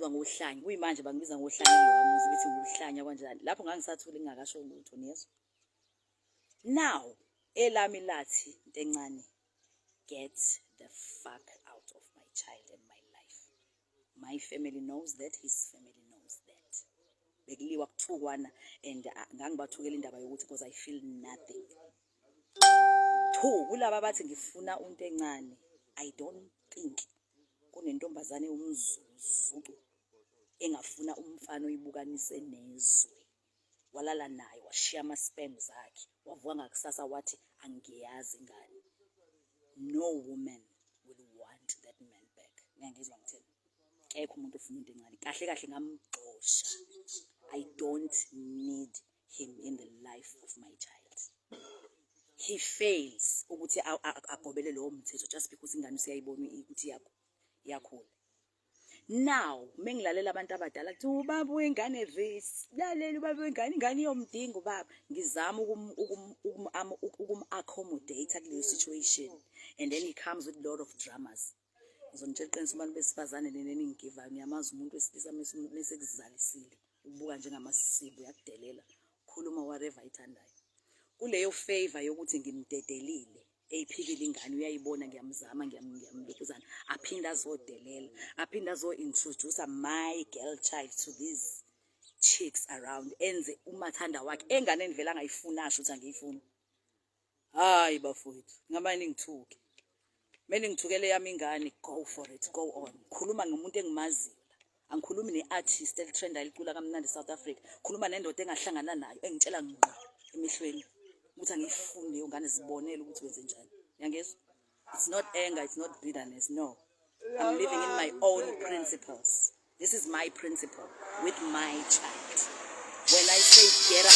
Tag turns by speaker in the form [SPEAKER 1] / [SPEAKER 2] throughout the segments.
[SPEAKER 1] Ngabizwa ngohlanya. Kuyimanje bangibiza ngohlanya kulowa muzi, bethi nguhlanya kanjani. Lapho ngangisathule ngingakasho lutho, niyezwa. Now, elami lathi, "Ntencane, get the fuck out of my child and my life." My family knows that, his family knows that. Bekuliwa kuthukwana and ngangibathukela indaba yokuthi because I feel nothing. Two, kulaba bathi ngifuna uNtencane, I don't think kunentombazane ewumzuzu engafuna umfana oyibukanise nezwe. Walala naye, washiya ama-sperms akhe, wavuka ngakusasa wathi angiyazi ingane. No woman will want that man back. Ngiyangizwa ngithini? Kekho umuntu ofuna into encane. Kahle kahle ngamgxosha. I don't need him in the life of my child. He fails ukuthi agobele lowo mthetho just because ingane usiyayibona ukuthi iyakhula. Now, mengilalela abantu abadala kuthi ubaba wengane this, lalela ubaba wengane, ingane iyomdinga ubaba. Ngizama ukum-accommodate kuleyo situation and then he comes with lot of dramas. Ngizonitshela iqiniso, abantu besifazane nina eningigivayo, niyamazi umuntu wesilisa mese kuzalisile, ubuka njengamasibo, uyakudelela, khuluma whatever ayithandayo. Kuleyo favor yokuthi ngimdedelile eyiphikile ingane, uyayibona ngiyamzama, ngiyamlokhuzana, aphinde azodelela, aphinde azo-introduce my girl child to these chicks around, enze umathanda wakhe enganeni vele angayifuni, asho ukuthi angiyifuni. Hayi bafowethu, ngamane ngithuke. Mele ngithukele yami ingane, go for it, go on. Khuluma ngomuntu engimaziyo la. Angikhulumi ne-artist eli-trenda elicula kamnandi South Africa. Khuluma nendoda engahlangana nayo engitshela ngqo emehlweni ukuthi angiyifuni leyo ngane, zibonele ukuthi wenze njani. Uyangizwa? It's not anger, it's not bitterness, no. I'm living in my own principles. This is my principle with my child. When I say get out,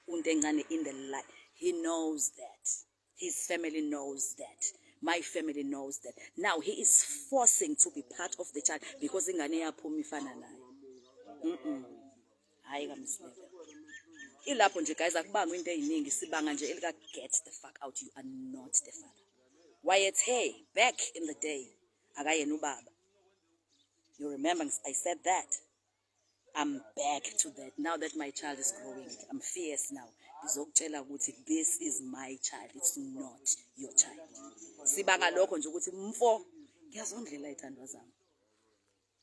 [SPEAKER 1] uNtencane in the life. He knows that. His family knows that. My family knows that. Now he is forcing to be part of the child because ingane yaphuma ifana naye. Hayi kaMiss Level. Ilapho nje guys, akubangwa into eziningi, sibanga nje elika get the fuck out, you are not the father. Wayethe back in the day akayena ubaba. You remember I said that. I'm back to that now that my child is growing. I'm fierce now. Ngizokutshela ukuthi this is my child, it's not your child. Sibanga lokho nje ukuthi mfo ngiyazondlela ithandwa zami.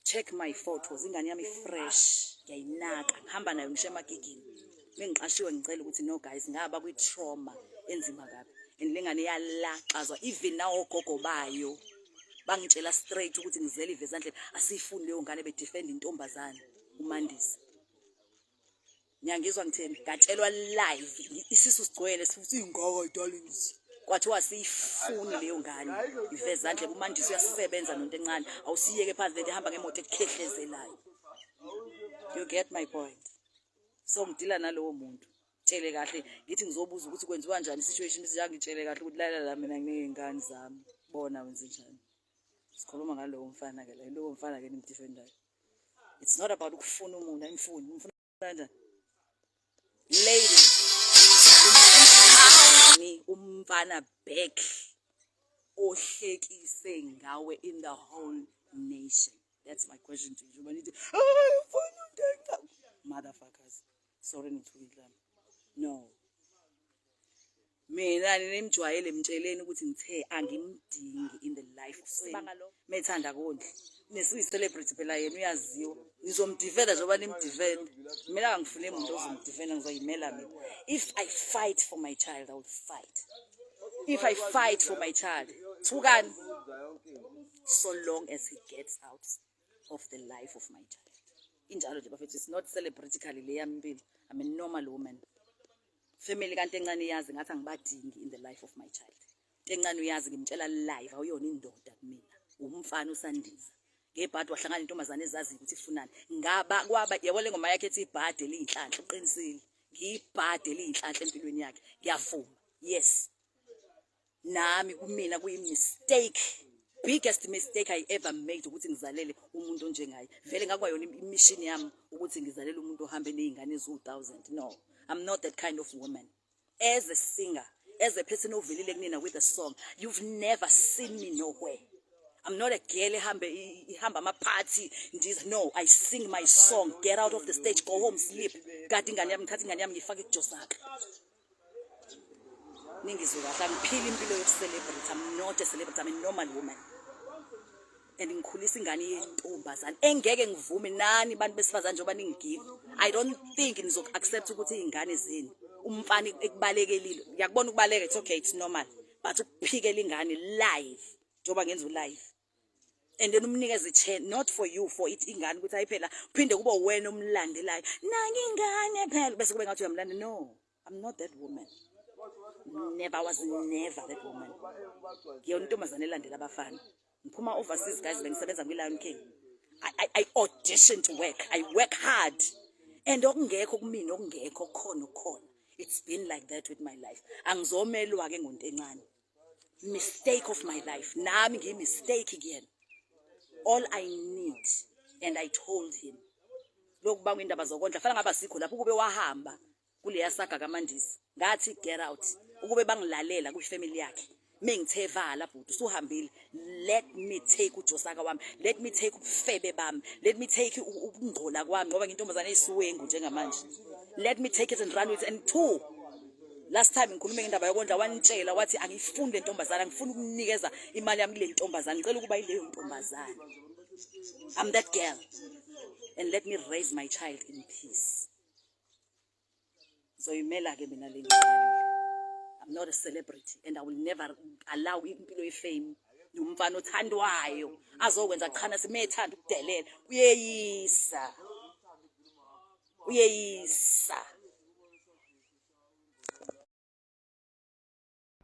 [SPEAKER 1] Check my photos, ingane yami fresh, ngiyayinaka, ngihamba nayo ngisho emagigini. Mengiqashiwe ngicela ukuthi no guys, ngaba kwi-trauma enzima kabi. And lengane yalaxazwa even nawo ogogo bayo. Bangitshela straight ukuthi ngizele ivezandlebe, asiyifuni leyo ngane, bedefend intombazane uMandisa. Ngiyangizwa ngitheni? Ngatshelwa live, isisu sigcwele sifuthi ingaka, darlings. Kwathiwa asiyifuni leyo ngane. Ivezandlebe uMandisa uyasebenza nonto encane. Awusiyeke phansi lento ehamba ngemoto ekukhehlezelayo. You get my point? So ngidila nalowo muntu. Tshele kahle ngithi ngizobuza ukuthi kwenziwa kanjani i-situation siyangitshele kahle ukuthi lalela la, mina nginey'ngane zami. Bona wenze njani? Sikhuluma ngalowo mfana ke la, lowo mfana ke nimdefendayo. It's not about ukufuna umuntu, angifuni, ngifuna kanjani? Ladies, ni umfana back ohlekise ngawe in the whole nation. That's my question to you. Nithi, "Hayi, ufuna uNtencane." Motherfuckers. Sorry nithukile lami. No. Mina nimjwayele, mtsheleni ukuthi ngithe angimdingi in the life of methanda kondli. Nesiyi-celebrity phela yena, uyaziwa. Ngizomdefenda njengoba nimdefenda. Mina angifune umuntu ozomdefenda, ngizoyimela mina. If I fight for my child, I will fight. If I fight for my child, thukani. So long as he gets out of the life of my child. Injalo nje bafethu, it's not celebritically le yami impilo. I'm a normal woman. Family kanti encane iyazi ngathi angibadingi in the life of my child. Encane uyazi, ngimtshela live, awuyona indoda kumina. Umfana usandiza. Ngebhadi wahlangana intombazane ezaziyo ukuthi ifunani. Ngaba kwaba yabo le ngoma yakhe ethi ibhadi eliyinhlanhla, uqinisile. Ngiyibhadi eliyinhlanhla empilweni yakhe. Ngiyavuma. Yes. Nami kumina kuyi mistake. Biggest mistake I ever made ukuthi ngizalele umuntu onjengaye. Vele ngakwayona i-mission yami ukuthi ngizalele umuntu ohambe nezingane eziwu1000. No. I'm not that kind of woman. As a singer, as a person ovelile kunina with a song, you've never seen me nowhere. I'm not a girl ehambe ihamba ama-party ndiza. No, I sing my song, get out of the stage, go home, sleep. Kade ingane yami, ngithatha ingane yami ngiyifake kujosaka. Ningizwe kahle, angiphili impilo yobu-celebrity. I'm not a celebrity, I'm a normal woman. And ngikhulisa ingane yentombazane engeke ngivume nani bantu besifazane njengoba ningigive. I don't think nizoku-accept ukuthi iy'ngane zenu umfana ekubalekelile. Ngiyakubona ukubaleka, it's okay, it's normal. But ukuphikela ingane live njengoba ngenza u-live and then umnikeze i-chance, not for you, for it ingane ukuthi hayi phela uphinde kube wena omlandelayo nangi ingane phela bese kube ngathi uyamlanda. No, I'm not that woman. Never was, never that woman. Ngiyona intombazane elandela abafana. Ngiphuma overseas, guys, bengisebenza kwi-Lion King. I audition to work. I work hard. And okungekho kumina okungekho kukhona okukhona. It's been like that with my life. Angizomelwa ke ngonto encane. Mistake of my life. Nami ngiyi-mistake kuyena. All I need, and I told him, lokubanga indaba zokondla fanele ngabe asikho lapho ukube wahamba kuleya saga kaMandisi. Ngathi get out. Ukube bangilalela kwi-family yakhe. Mengithe vala bhuti usuhambile, let me take uJosaka wami, let me take ubufebe bami, let me take ukungcola kwami ngoba ngintombazane eyisiwengu njengamanje. Let me take it and run with it. And two, last time ngikhulume ngendaba yokondla, wanitshela wathi angiyifuni le ntombazane, angifuni ukunikeza imali yami kule ntombazane, ngicela ukuba yileyo ntombazane. I'm that girl and let me raise my child in peace. Ngizoyimela-ke mina le ngiqalile. I'm not a celebrity and I will never allow impilo ye-fame nomfana othandwayo azokwenza chana simethanda ukudelela. Uyeyisa, uyeyisa.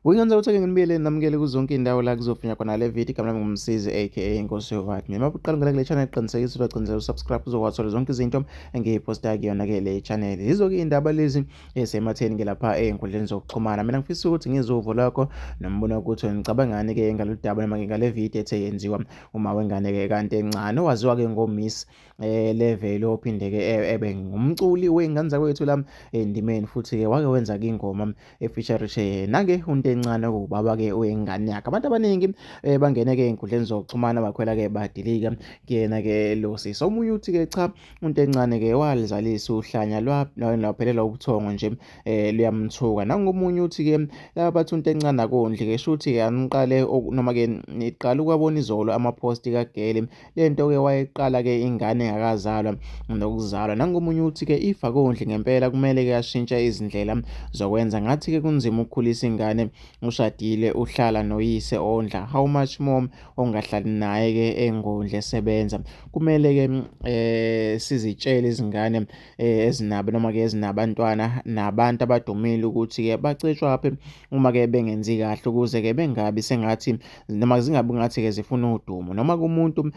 [SPEAKER 2] Uyingenza ukuthi ake nginibiyele namukele kuzonke iy'ndawo la kuzofinya khona le video. Igama lami nguMsizi aka Inkosi Yovathi. Mina uqala ungena kule channel, qinisekisa ukuthi wacindezela usubscribe uzokwathola zonke izinto engiyiphosta kuyona-ke le channel. Yizo-ke iy'ndaba lezi ezisematheni-ke lapha ey'nkundleni zokuxhumana. Mina ngifisa ukuthi ngizwe uvo lwakho nombono ukuthi nicabangani-ke ngalolu daba noma ngale video ethe yenziwa uma wengane-ke kanti encane owaziwa-ke ngoMiss Level, ophinde-ke ebe ngumculi wey'ngane zakwethu la endimeni, futhi-ke wake wenza-ke ingoma efeaturishe yena-ke uNtencane okuwubaba-ke wengane yakhe. Abantu abaningi bangene-ke ey'nkundleni zokuxhumana bakhwela-ke badilika kuyena-ke lo sisi. Omunye uthi-ke cha, uNtencane-ke walizalisa uhlanya lwaphelelwa ubuthongo nje luyamthuka. Nangomunye uthi-ke laba bathi uNtencane akondli-ke shuthi-ke aniqale noma-ke niqale ukwabona izolo amaphosti kaGeli. Le nto-ke wayeqala-ke ingane engakazalwa nokuzalwa. Nangomunye uthi-ke if akondli ngempela kumele-ke ashintshe izindlela zokwenza. Ngathi-ke kunzima ukukhulisa ingane ushadile uhlala noyise ondla, how much more ongahlali naye-ke engondli esebenza. Kumele-ke sizitshele izingane ezinabo noma-ke ezinabantwana nabantu abadumile ukuthi-ke bacetshwaphi uma-ke bengenzi kahle ukuze-ke bengabi sengathi noma zingabi ngathi-ke zifuna udumo noma kumuntu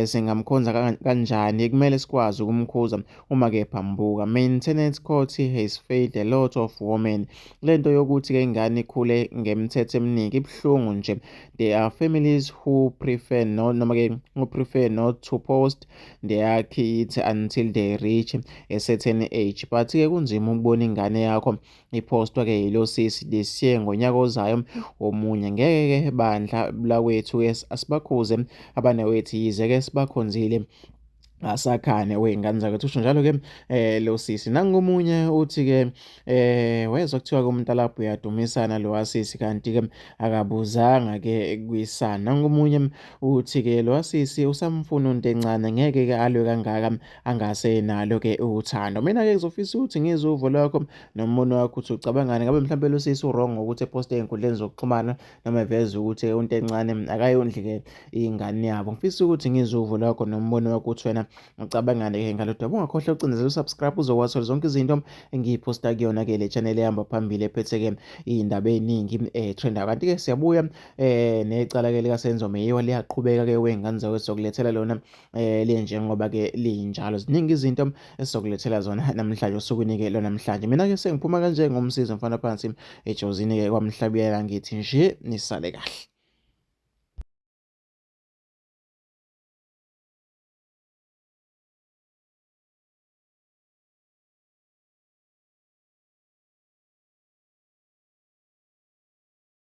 [SPEAKER 2] singamkhonza kanjani, kumele sikwazi ukumkhuza uma-ke phambuka. Maintenance court has failed a lot of women. Le nto yokuthi-ke ingane ikhule ngemithetho eminingi ibuhlungu nje. There are families who prefer no, noma-ke who prefer not to post their kids until they reach a certain age, but-ke kunzima ukubona ingane yakho iphostwa-ke yilo sisi this year, ngonyaka ozayo omunye. Ngeke-ke bandla lakwethu-ke asibakhuze abanewethu, yize-ke sibakhonzile asakhane wey'ngane zakwethu, usho njalo-ke lo sisi. Nangomunye uthi-ke wezwa kuthiwa-ke umntalabho uyadumisana lo wasisi, kanti-ke akabuzanga-ke kwisana. Nangomunye uthi-ke lo wasisi usamfuna uNtencane, ngeke-ke alwe kangaka angasenalo-ke uthando. Mina-ke ngizofisa ukuthi ngizwe uvo lwakho nombono wakho ukuthi ucabangani, ngabe mhlawumbe lo sisi u-wrong ngokuthi eposte ey'nkundleni zokuxhumana noma eveze ukuthi uNtencane akayondli-ke ingane yabo. Ngifisa ukuthi ngizwe uvo lwakho nombono wakho ukuthi wena ucabangani-ke ngalo daba. Ungakhohlwa ucindezela usubscribe uzokwathola zonke izinto engiyiphosta kuyona-ke le channel ehamba phambili ephethe-ke iy'ndaba ey'ningi etrendayo. Kanti-ke siyabuya necala-ke likaSenzo Meyiwa liyaqhubeka-ke wey'ngane zakwethu, sokulethela lona linjengoba-ke linjalo. Ziningi izinto esizokulethela zona namhlanje osukwini-ke lwanamhlanje. Mina-ke sengiphuma kanje ngomsizi mfana phansi ejozini-ke kwaMhlabuyela, ngithi nje nisale kahle.